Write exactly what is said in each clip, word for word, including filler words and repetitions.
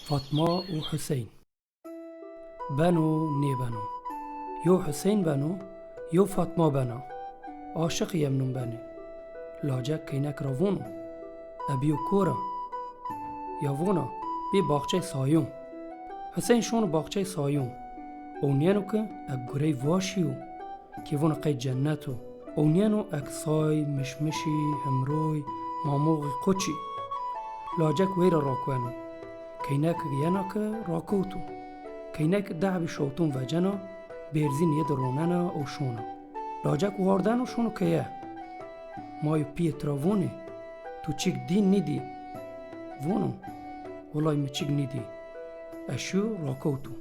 Fatma û Huseyn. Beno nêbeno. Yew Huseyn beno, yew Fatma bena. Aşiqî yemnûn benê. Lacek keynek ra vono, "E bîyo kora?" Ya vona, "Bê baxçey Sayûn." Huseyn şono baxçey Sayûn. Ownîyeno ke e gurey vaşî yo. Kê vona qey cennet o. Ownîyeno ek say, mişmişî, himroy, mamoxî, qoçî. Lacek weyra rakueno. Keynek yena ke rakewto. Keynek di hebî şewton vecena, bêrzîn yê de ronena û şona. Lacek wardeno şono keye. May û pîyê tira vonê, "Tu çik dî nîdî?" Vono, "Wilay mi çik nîdî." E şîyo rakewto.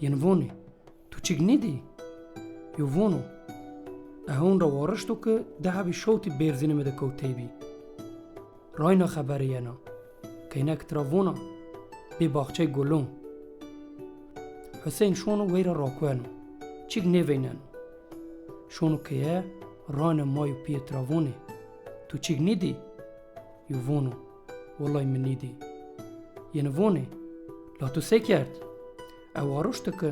Yin vonê, "Tu çik nîdî?" Yo vono, "E hewn ra warişto ke di hebî şewtî bêrzînê mi de kewtey bî." Rayna xebere yena. Keynek tira vona, "Bê baxçey gulûn." Huseyn şono weyra rakueno. Çik nêveyneno. Şono keye, rayna may û pîyê tira vonê, "Tu çik nîdî?" Yo vono, "Wilay mi nîdî." Yeni vonê, "La tu se kerd?" E warişto ke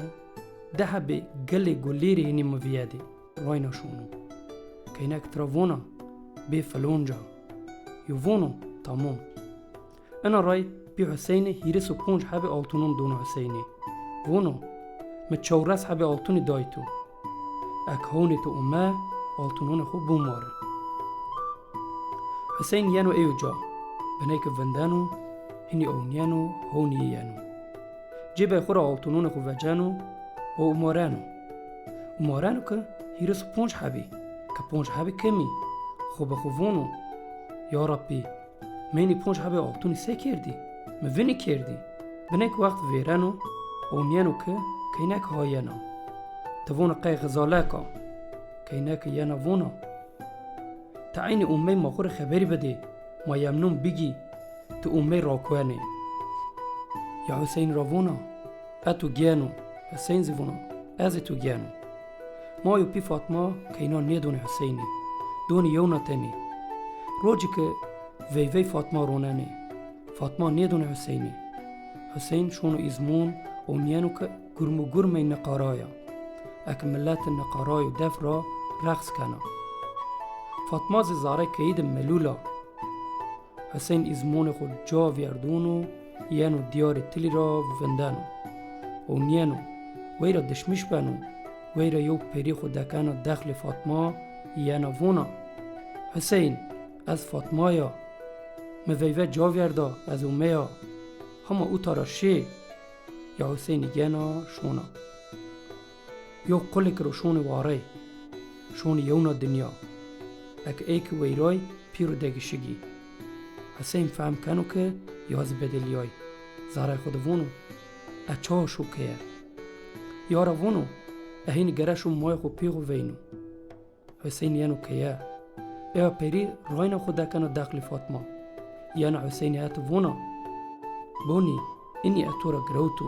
di hebê gilê gulîrî hinî mi vîyedê. Rayna şono. Keynek tira vona, "Bê filonca." Yo vono, "Tamam." Ina ray pî Huseynî hîris û ponc hebê altunon dono Huseynî. Vono, "Mi çewres hebê altunî day tu. Ek hewnê tu ome, altunonê xo bimare." Huseyn yeno ey uca, biney ke vindeno, hinî ownîyeno, hewnî yeno. Cêbey xo ra altunonê xo veceno û umareno. Umareno ke hîris û ponc hebî, ke ponc hebî kemî. Xo bi xo vono, "Ya Rebbî, mi hinî ponc hebê altunî se kerdî? Mi vinî kerdî." Biney ke wext vêreno, ownîyeno ke keynek ha yena. Ti vona qey xizalek a. Keynek yena vona, "Ti eynî umey ma xo rê xeberî bidê, ma yemnûn bigî, ti umey rakuenê." Ya Huseyn ra vona, "E tu gêno." Huseyn zî vona, "Ez ê tu gêno." May û pî Fatma keyna nêdonê Huseynî. Donê yewna tenî. Rocî ke veyvey Fatma ronenê. Fatma nêdonê Huseynî. Huseyn şono îzmon, ownîyeno ke gurmûgurmey niqara ya. Ek milet niqaray û def ra reqs kena. Fatma zî zarey keyî de melûl a. Huseyn îzmonê xo ca vîyerdono, yeno dîyarê tilî ra vindeno. Ownîyeno, weyra dişmîş beno, weyra yew perî xo dekena dexlê Fatma, yena vona, "Huseyn, ez Fatma ya. Mi veyve ca vîyerda, ez umeya. Hema uta ra şê." Ya Huseynî gena şona. Yew qulêk ro şonê warey. Şonê yewna dinya. Eke ey ke weyray pîro degişigî. Huseyn fehm keno ke ya zî bedelîyay. Zarey xo de vono, "E çawa şo keye?" Ya ra vono, "E hînî gere şo mayê xo pê xo veyno." Huseyn yeno keye. Eya perî rayna xo dekena dexlê Fatma. Yena Huseynî het vona, "Bonî, inî e to ra girewto."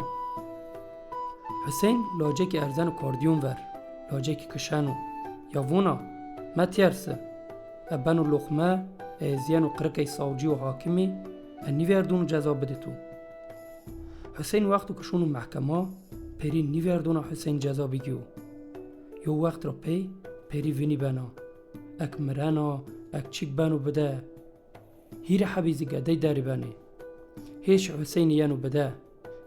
Huseyn lacekî erzeno kardîyon ver. Lacekî kişeno. Ya vona, "Metîyerse. E beno loqme, e ez yeno qirikey sawcî û hakimî, e nîverdûno ceza bidê to." Huseyn wexto ke şono mehkema, perî nîverdona Huseyn ceza bigîyo. Yew wext ra pey perî vinî bena. Ek mirena, ek çik beno bide. Hîrê hebî zî gedey derî benê. Hêşî Huseynî yeno bide.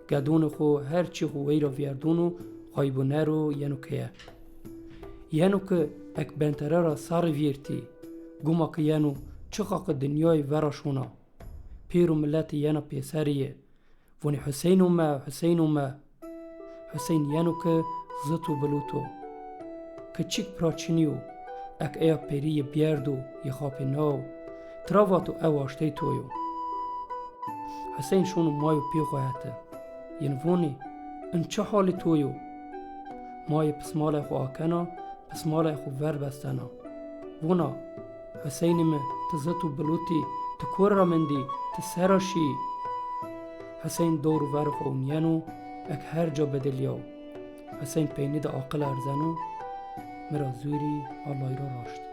Gedonê xo, her çî xo weyra vîyerdono, xaybûne ro yeno keye. Yeno ke ek bentere ra sarê vîyertî. Guma ke yeno, çiqa ke dinyayê vera şona. Pêro miletî yena pêserê yê. Vonê, "Huseyn ome, Huseyn ome." Huseyn yeno ke zit û bilut o. Ke çik pira çinî yo. Ek eya perî yê bîyerdo, yê xapê naw. Tira vato, "E waştey to yo." Huseyn şono may û pîyê xo hete. Yin vonê, "In çi halê to yo?" Mayê pismalay xo akena, pismalay xo ver bestena. Vona, "Huseynê mi, ti zit û bilût î, ti kor ra mendî, ti se ra şî?" Huseyn dor û verê xo ownîyeno, ek her ca bedelîyaw. Huseyn peynî de aqil erzeno, "Mi ra zûrî, Allay ra raşt."